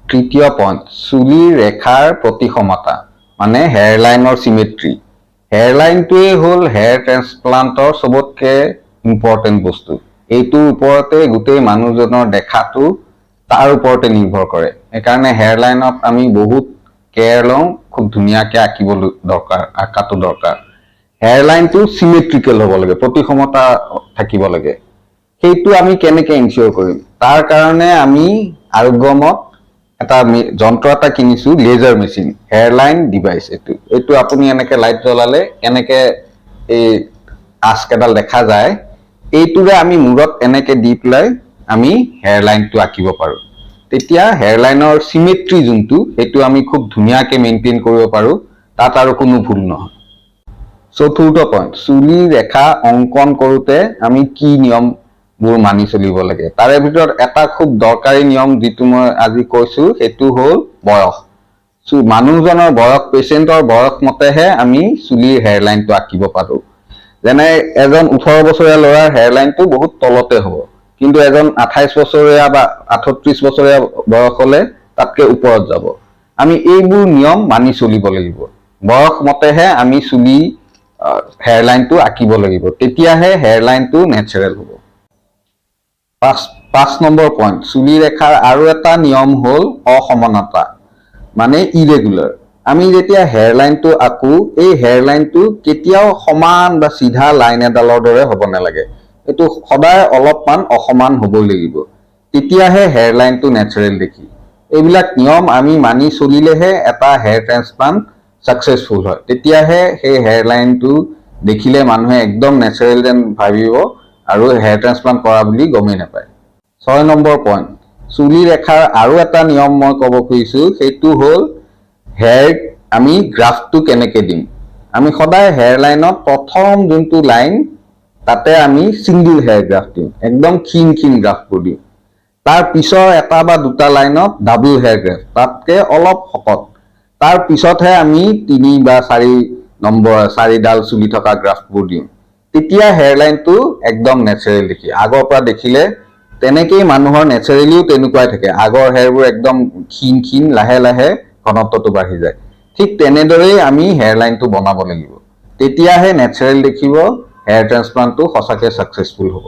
তৃতীয় পইণ্ট, চুলিৰ ৰেখাৰ প্ৰতিসমতা, মানে হেয়াৰ লাইনৰ চিমেট্ৰি। হেয়াৰ লাইনটোৱেই হ'ল হেয়াৰ ট্ৰেন্সপ্লান্টৰ চবতকে ইম্পৰ্টেণ্ট বস্তু। এইটোৰ ওপৰতে গোটেই মানুহজনৰ দেখাটো তাৰ ওপৰতে নিৰ্ভৰ কৰে। সেইকাৰণে হেয়াৰ লাইনত আমি বহুত কেয়াৰ লওঁ, খুব ধুনীয়াকে আঁকিব দৰকাৰ, আঁকাটো দৰকাৰ। হেয়াৰ লাইনটো চিমেট্ৰিকেল হ'ব লাগে, প্ৰতিসমতা থাকিব লাগে। সেইটো আমি কেনেকে এনচিয়ৰ কৰিম? তাৰ কাৰণে আমি আৰোগ্যমত এটা যন্ত্ৰ এটা কিনিছো, laser machine, hair line device. এইটো আপুনি এনেকে লাইট জ্বলালে কেনেকে এই আঁচকেইডাল দেখা যায়, এইটোৰে আমি মূৰত এনেকে দি পেলাই আমি হেয়াৰ লাইনটো আঁকিব পাৰোঁ। তেতিয়া হেয়াৰ লাইনৰ চিমেট্ৰি যোনটো, সেইটো আমি খুব ধুনীয়াকে মেইনটেইন কৰিব পাৰোঁ, তাত আৰু কোনো ভুল নহয়। চতুৰ্থ পইণ্ট, চুলিৰ ৰেখা অংকন কৰোঁতে আমি কি নিয়মবোৰ মানি চলিব লাগে? তাৰে ভিতৰত এটা খুব দৰকাৰী নিয়ম যিটো মই আজি কৈছো, সেইটো হ'ল বয়স। মানুহজনৰ বয়স, পেচেণ্টৰ বয়স মতেহে আমি চুলিৰ হেয়াৰ লাইনটো আঁকিব পাৰোঁ। যেনে এজন 18 বছৰীয়া ল'ৰাৰ হেয়াৰ লাইনটো বহুত তলতে হ'ব, কিন্তু এজন 28 বছৰীয়া বা 38 বছৰীয়া বয়স হ'লে তাতকে ওপৰত যাব। আমি এইবোৰ নিয়ম মানি চলিব লাগিব। বয়স মতেহে আমি চুলি হেয়াৰ লাইনটো আঁকিব লাগিব, তেতিয়াহে হেয়াৰ লাইনটো নেচাৰেল হ'ব। পাঁচ নম্বৰ পইণ্ট, চুলি ৰেখাৰ আৰু এটা নিয়ম হ'ল অসমানতা, মানে ইৰেগুলাৰ। আমি যেতিয়া হেয়াৰ লাইনটো আঁকো, এই হেয়াৰ লাইনটো কেতিয়াও সমান বা চিধা লাইন এডালৰ দৰে হ'ব নালাগে। এইটো সদায় অলপমান অসমান হ'বই লাগিব, তেতিয়াহে হেয়াৰ লাইনটো নেচাৰেল দেখি। এইবিলাক নিয়ম আমি মানি চলিলেহে এটা হেয়াৰ ট্ৰেন্সপ্লান্ট ছাকচেছফুল হয়। তেতিয়াহে সেই হেয়াৰ লাইনটো দেখিলে মানুহে একদম নেচাৰেল যেন ভাবিব আৰু হেয়াৰ ট্ৰেন্সপ্লান্ট কৰা বুলি গমেই নাপায়। 6 নম্বৰ পইণ্ট, চুলি ৰেখাৰ আৰু এটা নিয়ম মই ক'ব খুজিছোঁ, সেইটো হ'ল হেয়াৰ আমি গ্ৰাফটো কেনেকে দিম। আমি সদায় হেয়াৰ লাইনত প্ৰথম যোনটো লাইন, তাতে আমি ছিংগল হেয়াৰ গ্ৰাফ দিওঁ, একদম ক্ষীণ ক্ষীণ গ্ৰাফবোৰ দিওঁ। তাৰ পিছৰ এটা বা দুটা লাইনত ডাবল হেয়াৰ গ্ৰাফ, তাতকে অলপ শকত। তাৰ পিছতহে আমি তিনি বা চাৰি নম্বৰ, চাৰিডাল চুলি থকা গ্ৰাফবোৰ দিওঁ। তেতিয়া হেয়াৰ লাইনটো একদম নেচাৰেল দেখি। আগৰ পৰা দেখিলে তেনেকেই মানুহৰ নেচাৰেলিও তেনেকুৱাই থাকে। আগৰ হেয়াৰবোৰ একদম ক্ষীণ ক্ষীণ, লাহে লাহে ঘনত্বটো বাঢ়ি যায়। ঠিক তেনেদৰেই আমি হেয়াৰ লাইনটো বনাব লাগিব, তেতিয়াহে নেচাৰেল দেখিব, হেয়াৰ ট্ৰেন্সপ্লান্টটো সঁচাকে ছাকচেছফুল হ'ব।